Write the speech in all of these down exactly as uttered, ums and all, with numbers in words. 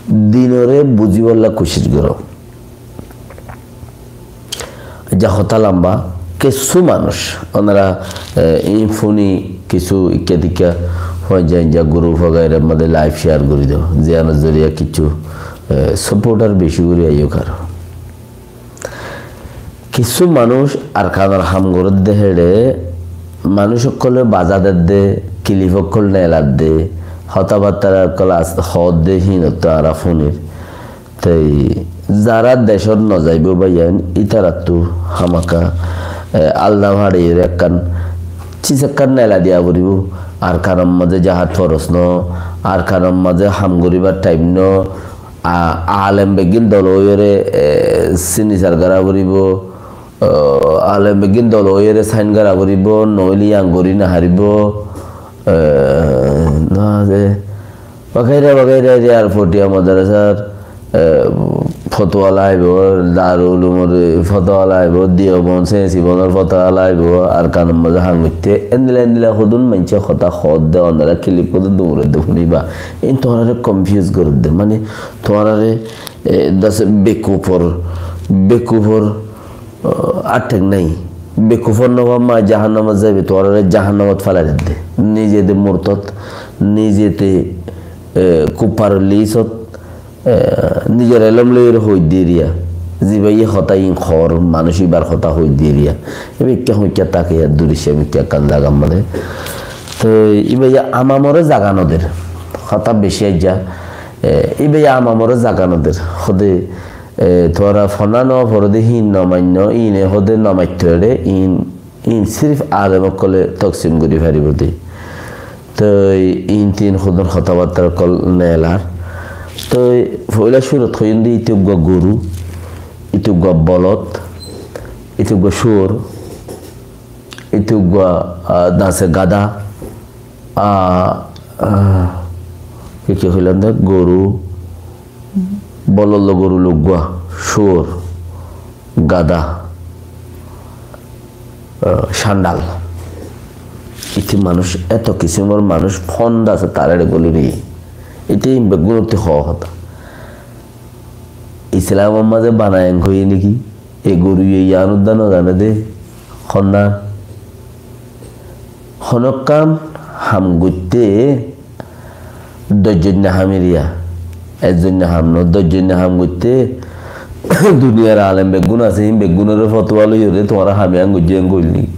dinoré buzíbolla kucíc goró. Aijja hotá lamba, kissú manúic, onora, e, iín fúni kissú ikká tikká, hoijja inja group wagairar modde live share gorí do, ziyánor zoriya kissú, e, supporter beci gorí aiyók aró. Kissú manúic Arkanor ham gorédde héçe, manúic ókkole baza dedde, kilif ókkol neladde, hotábattara ókkol as-, hoódde, híinottú añára fúnir. Toi zará decót nozaibóu báiyain, ítarattú hámaka, e, aldam haçeiyóre ekkán cis ekkán nela diya foribóu. Arkanor mazé jahad foros no, Arkanor mazé ham goríbar thaim no, A-, alem beggín dol óiyore, e, sinisar gora foribó, o, alem beggín dol óiyore sain gora foribó, noóile yián gorí nofaribó, e, no, ze, wagaira, wagaira, iyar Potiya madrasar, e, fotowala aibó, Darul Ulumor fotowala aibó, Diyobon, Sensibonor fotowala aibó, Arkanor mazé ham goitté, endilla, endilla hodún maincé hotá hoódde, onora kilif hodún duñredde fúniba. Iín tuáñrare confuse gorédde, mane, tuáñrare, e, dase bekufor, bekufor, o, ar thek nai. Bekufor nofamma jahannamot zaibe, tuáñrare jahannamot félai dedde. Nize de murtad, nize de, e, kuffar lisot, e, nizor elóm loiyóre hoóidde eriya. Zibaye hotá iín hoór, manúic ibar hotá hoóidde eriya. Ebe ekká hoikká táke, duriccá ebe ekká ekkán zagar mazé. Toi ibaye amamoré zaga noder. Hotá beci aijja. E, ibaye amamoré zaga noder. Hóde, e, tuáñra fona no foróde híin no mainno, híine hóde no maitto ere, híin, híin sirif alem ókkole toksim gorí faribó de. Toi híin tin hodún hotábatta ókkol nelar. Toi foila cúrut hoiyum de, íte uggúa goru, íte uggúa bolod, íte uggúa cúor, íte uggúa, a, dase gada, a, a, ki ki hoilam de, goru, bolod loi goru loi uggúa, cúor, gada, a, candal. Íte manúic, eto kisimor manúic fon dase tarare goli ri. Íte iín beggúnottú hoó hotá. Islamor mazé bana en hoiyé niki? E goruye yián udda no zane de, honna. Honokkán ham goitté doijjoinna ham eriya, ekzoinna ham no, doijjoinna ham goitté duniyar alem beggún asé, hín beggúnoré fotuwa loiyóre tuáñra ham yián goijjó en goil niki?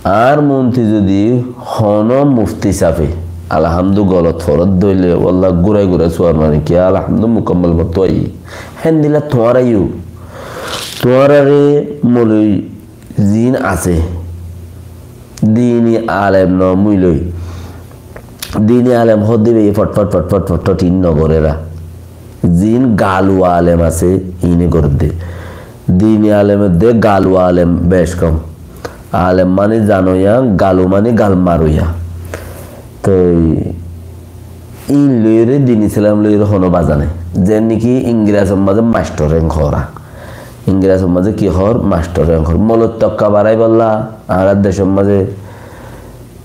Añár monti zodi hono mufti safe alhamdu golot foródde óile, walla gurai gurai suar mari ki alhamdu mukammal fottó aiyé. Héndilla tuáñrayó, tuáñrare moloi ziín asé, dini alem no muiloi, dini alem hoódde ibaye fotfot, fotfot, fotfot iín no goré ra. Ziín galu alem asé, iíne gorédde. Dini alem edde galu alem bec kom. Alem mani zanoya, galu mani gal maroya. Toi iín loiyóre, din Islam loiyóre hono baza nai. Zen niki Ingirasor mazé mastor en hoór. Ingirasor mazé ki hoór? Mastor en hoór. Moloi tokka baraibólla, añárar decor mazé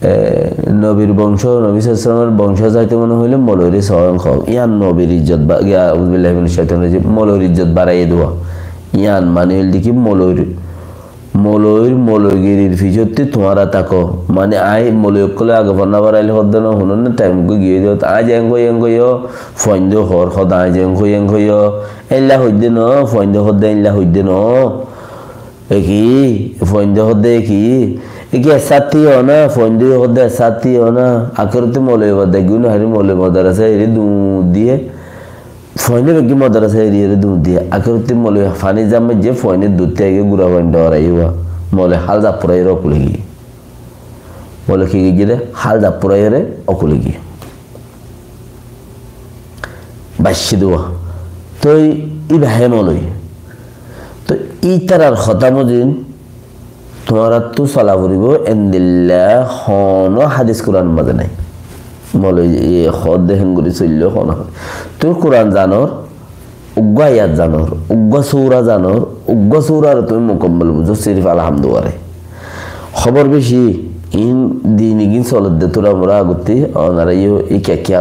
E, nobir bongco, nobi sallallahu alaihi wasallamor bongco zaito mone hoile moloire soon hok. Iyan nobir ijjot ba-, iya, auzubillahi minash shaitanir rajim, moloir ijjot baraiye duwa. Iyan mane hoilde ki moloir, moloir, moloigirir ficotte tuáñra tako. Mane añí moloi okkole age fonna baraile hodde no, hunonne time uggwa giye diyot. Añí jeng hoi, jeng hoi yo, fuainde hor hoda añí jeng hoi, jeng hoi yo. Ella hoidde no, fuainde hodde ella hoidde no. Eki, fuainde hodde eki. Eki esatti ona, fuainde hodde esatti ona. Akerotte moloi bade gunu hari moloi madrasa eri dun diye. Fuainde begi madrasa eri eri dun diye. Akerotte moloi fani jamme je fuainde dutte ege gura fuainde orai wa. Moloi hal zappura eri okule gi. Moloi ki gi jire? Hal zappura eri okule gi. Bacci duwa. Toi iba he moloi. Toi itarar hotá mozin tuáñrattu sola foribo, endilla hono hadis Kuran maze nai. Moloi e hodde hengori soillo hono. Tui Kuran zanor, uggwa ayat zanor, uggwa sura zanor, uggwa surar tui mukammal buzo, sirif alhamdu ware. Hobor beci, in din igin solodde tura mura agutti, onara yo ike kiyal